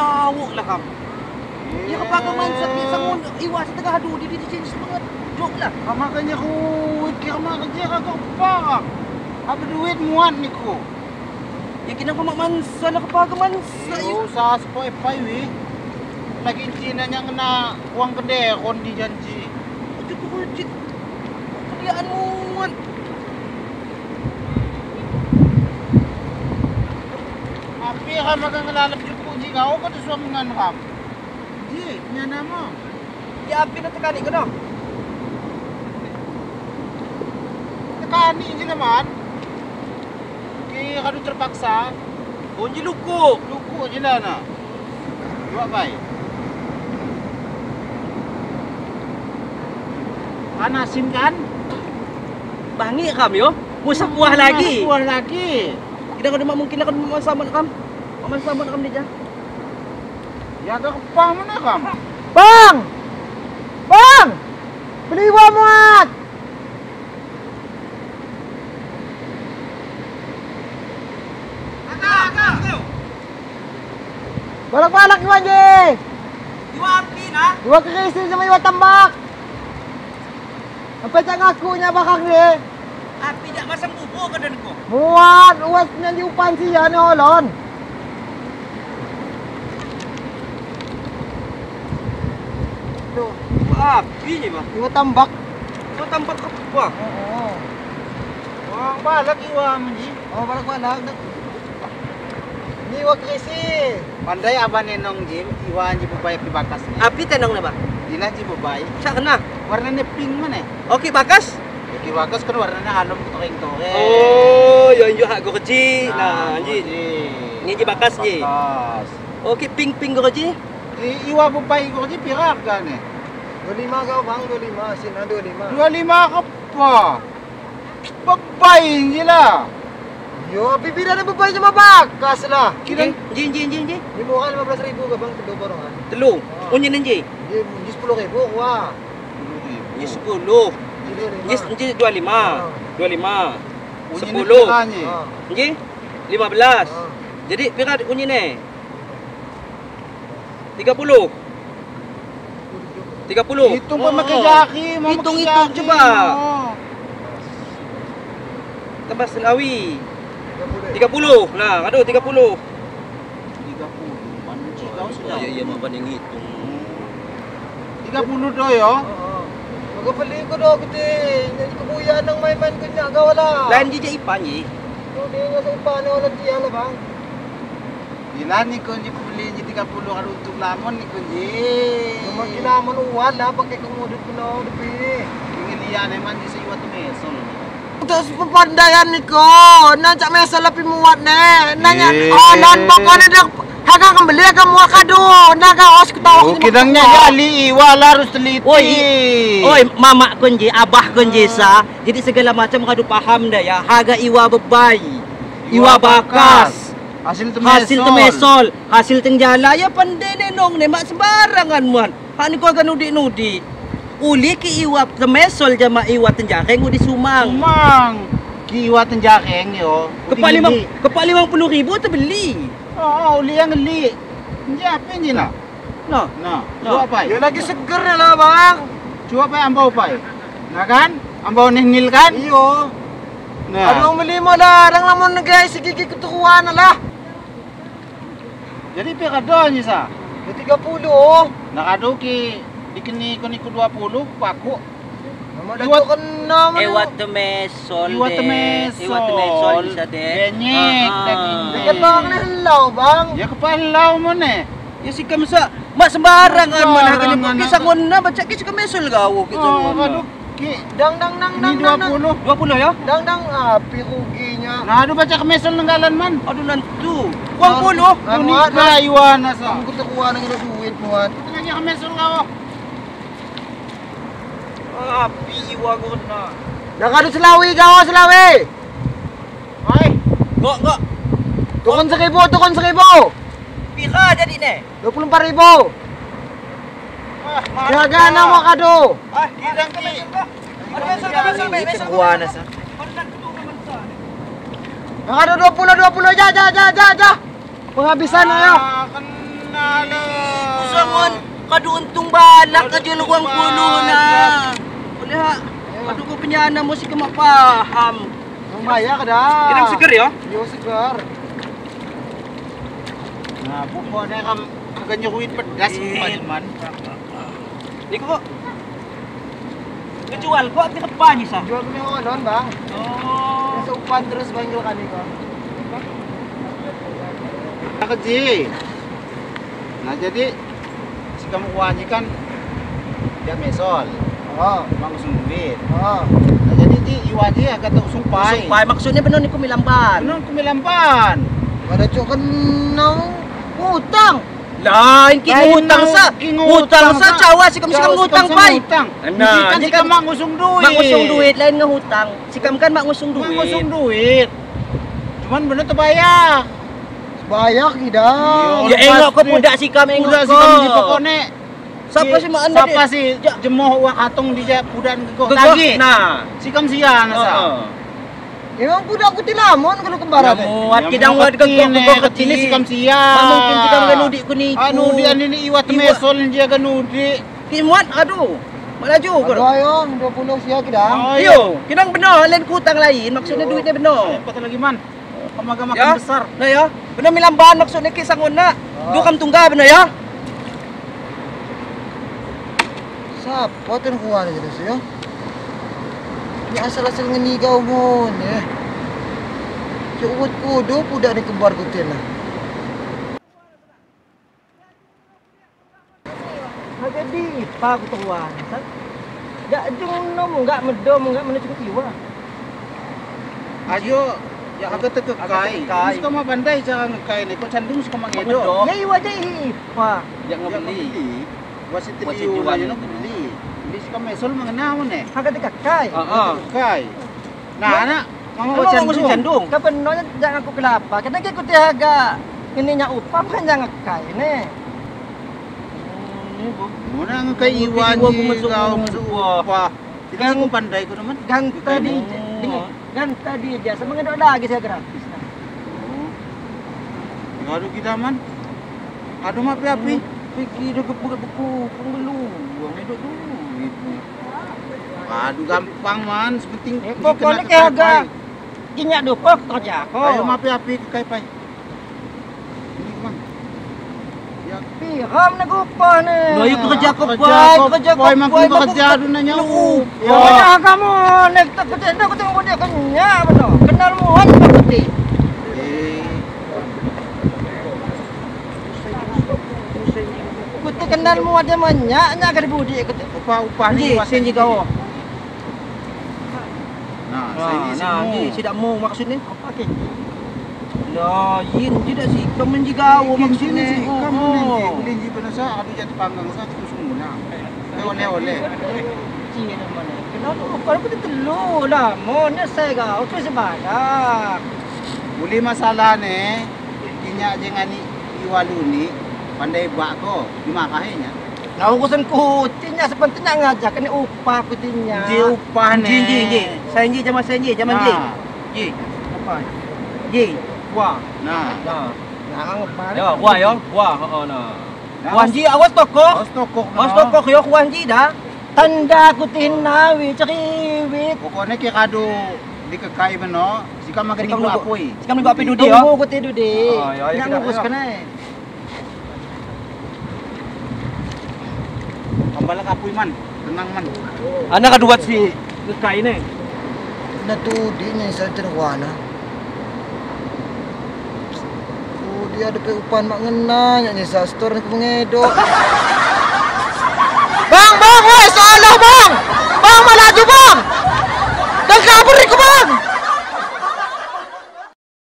jauh lah kam. Ya kepakai mansak ni sangun iwa setengah adu di sini semangat jok lah. Makanya ruit kira mak kerja kagak parang. Apa duit muat niku. Ya kena kau mak mansa lah kepakai mansa. Yo sa Spotify wi. Lagi Cina yang kena uang kenderon di janji. Aduh kucit. Kediaan muat. Api ram akan ngelalap cukup ji kau kau suami ngan ram. Ji, punya nama. Ya api nak tekani kena. Tekani je lah man. Ki kadu terpaksa. Oh ji luku. Luku je lah nak. Buat baik. Panasin kan? Bangi kam yo. Musak buah lagi. Buah lagi. Kita kalau mak mungkin akan sama kam. Aman sama kam dia. Ya ke kepang mana kam? Bang! Bang! Beli buah muat. Balak-balak iwan je. Iwa api nah. Iwa kerisi sama iwa tambak. Apa cak ngakunya bakang ni? Api jak masang bubuk ke dan ko. Muat, uas nyan diupan sia ni holon. Tuh, api ni bah. Iwa tambak. Iwa tambak ke apa? Oo. Wah, balak iwa menji. Oh, balak-balak. Ni iwa kerisi. Pandai abang nenong ji, iwa ji bubay pi bakas ni. Api tenong na ba? Dina ji bubay. Cak kena. Warnanya pink mana? Okey, bakas. Okey, bakas kan warnanya alum toreng-toreng. Oh, yo yo hak gorji. Nah, ji. Ni ji bakas ji. Bakas. Okey, pink-pink gorji. Iwa bubay gorji pira harga ni? 25 kau bang, 25, sina 25. 25 apa? Bubay je lah. Yo, api bida na bubay sama bakas lah. Kira ji ji ji ji. Ni murah 15.000 ke bang telu borongan. Telu. Unyin ji. Ji 10.000 wah. Ji 10. Ji 25. 25. 10. Ji 15. Jadi pira unyin ni? 30. 30. Hitung pa pakai jari, mau hitung-hitung coba. Tambah selawi. 30. Nah, aduh 30. 30. Mana kau sudah. Ya ya mak banding hitung. 30 doh yo. Heeh. Kau beli ko doh kete. Nyanyi kebuyan nang main-main kenyak kau lah. Lain jijak ipan ji. Tu dia ngasa ipan ni orang dia lah bang. Gila ni kau ni beli ji 30 kalau untuk lamun ni kau ji. Memang gila lamun uan lah pakai kemudut kuno tepi. Ingin lihat memang di seiwa tu mesol. Untuk pepandaian ni ko, nak cak mesol lebih muat ne. Nanya oh non pokoknya dak harga kembali harga muat kado, nak os ketawa. Oh, kidangnya jali iwa lah harus teliti. Oi, oi mama kunji, abah kunji sa. Jadi segala macam kado paham dah ya. Harga iwa bebai, iwa bakas. Hasil temesol. Hasil temesol, hasil tengjala ya pandai nenong ne mak sembarangan muan. Hak ni ko agak nudi-nudi. Uli ki iwa temesol jama iwa tenjareng udi sumang. Sumang. Ki iwa tenjareng yo. Kepak 50,000 terbeli. Oh, uli yang ngeli. Nji apa nji lah? Nah. Nah. Cuba apa? Ya lagi seger lah bang. Cuba apa ambau pai? Nah kan? Ambau nil kan? Iyo. Nah. Aduh beli lah, dang lamun guys gigi keturuan lah. Jadi pira do nji sa? 30. Nah kado ki dikini koniku 20 paku. Iwa kena mana? Iwa temesol. Iwa temesol. Iwa temesol bisa deh. Benyek daging. Ya bang ni helau bang. Ya kepalau mana? Ya si kamsa mak sembarangan mana harganya ki sangon na baca ki suka mesol gawo ki sangon. Oh, aduh ki dang dang dang dang 20. 20 ya? Dang dang api ruginya. Nah, aduh baca kemesol nenggalan man. Aduh nantu. 20. Ini ka iwa na sa. Aku tekuan nang duit muat. Tengahnya kemesol gawo. Api iwa guna. Dah kado selawi gawo selawi. Hai. Gok gok. Tukon 1000, tukon 1000. Pira jadi ne? 24.000. Ah, Jaga nama kado. Ah, kidang ki. Ada mesol. Kado 20 20 ja ja ja ja ja. Penghabisan ayo. Kena Kadu untung balak aja luang puluh na. Boleh ha. Aduh ko penyana mo si kemak paham. Bayar dah. Kidang seger ya? Yo seger. Nah, pokoknya kam agak nyeruit pedas man. Niku kok. Ngejual kok api kepan sah. Jual punya olon, Bang. Oh. Seupan terus banggil kan niko. Keji. Nah, jadi si kamu kuanyi kan dia mesol. Oh, mang usung duit. Oh. Nah, jadi di iwaji agak tak usung pai. Usung pai maksudnya benar niku milamban. Benar ku milamban. Ada cok kena hutang. Lain ki ngutang sa. Ngutang sa cawa si kamu ngutang pai. Nah, kan si kamu mak ngusung duit. Mak ngusung duit lain ngehutang. Si kamu kan mak ngusung duit. Mak ngusung duit. Cuman bener terbayar. Bayar tidak. Ya engok kok budak si kamu engok. Budak si kamu di pokoknya. Siapa sih mak anda? Siapa sih jemoh uang atung di budak kok lagi. Nah, si kamu sia nasa. Emang budak kuti lamun kalau kembaran. Muat kidang muat ke kok kecil si kam sia. Mungkin kita ngenudi ku niku. Anu di ini iwat mesol dia genudi. Ki muat aduh. Mak laju ko. Aduh ayo 20 sia kidang. Iyo, kidang benar lain kutang lain maksudnya duitnya benar. Apa lagi man? Kamaga makan besar. Nah ya, benar milamban maksudnya ki sangona. Du kam tungga benar ya. Siapa ten kuan jadi sih ya? Ini asal-asal ngenigau mon ya. Cukup kudu budak ni kembar kutin lah. Harga di ipa ku tuan. Gak jung nom gak medom gak mana cukup iwa. Ayo ya agak tekekai. Suka mah pandai cara ngekai ni. Kok candung suka mangedo. Ya iwa je ipa. Ya ngebeli. Wasit teliu lah yo beli. Beli suka mesol mengenal ne. Harga tekekai. Heeh. Tekekai. Nah, anak mama candung. Candung. Kapan nonya jangan aku kelapa. Karena aku ti harga ini nya upah kan jangan ngekai ne. Muna ngekai iwa ni kau masuk upah. Tidak aku pandai ku teman. Ganta di ganta di jasa mengendok lagi saya gratis. Oh. Aduh kita man. Aduh mah api-api. Pikir dah buku pembelu. Uang itu duit. Aduh gampang man, sepenting pokoknya kayak harga kinyak dupa kerja aku. Ayo mapi api ke kai pai. Ini man. Ya piram nak upah ni. Nah, yo kerja kau pai, kerja kau pai, kerja du nanya. Ya kamu nek tak kerja aku tengok dia kenyak betul. Kenal muan putih. Kuti kenal mu ada banyak nya ke budi kuti. Upah-upah ni sen juga oh. Nah, saya ni tidak mau maksudnya. Apa ke? Nah, yin tidak sih kamu juga oh maksudnya si kamu ni beli ji penasa adu jatuh panggang sa tu sungguh nah. Oleh-oleh. Cina mana? Kenal upah kuti telu lah. Mo ni saya ga tu sebarang. Boleh masalah ni kinyak jangan ni iwalu ni pandai bak ko dimakainya. Nah urusan kutinya sepentingnya ngajak ni upah kutinya. Ji upah ni. Ji ji. Saya ji jaman saya ji jaman ji. Ji. Apa? Ji. Wah. Nah. Nah. Nah ngepar. Ya, wah ya, wah heeh nah. Wah ji awas tokoh. Awas tokoh. Awas tokoh yo wah ji dah. Tanda kutin nawi ceriwit. Pokoknya ki kado dikekai beno, jika makan ibu apoi. Jika ibu api dudi ya. Tunggu kuti dudi. Ya, Yang ngurus kena. Ambalak apoi man, tenang man. Anak kaduat si kekai ne. Na tu di nya sa terwana. Oh, dia ada pe upan mak ngena nya sa store ni pengedo. Bang, bang, woi, salah bang. Bang, malaju bang. Dan kabur iku bang.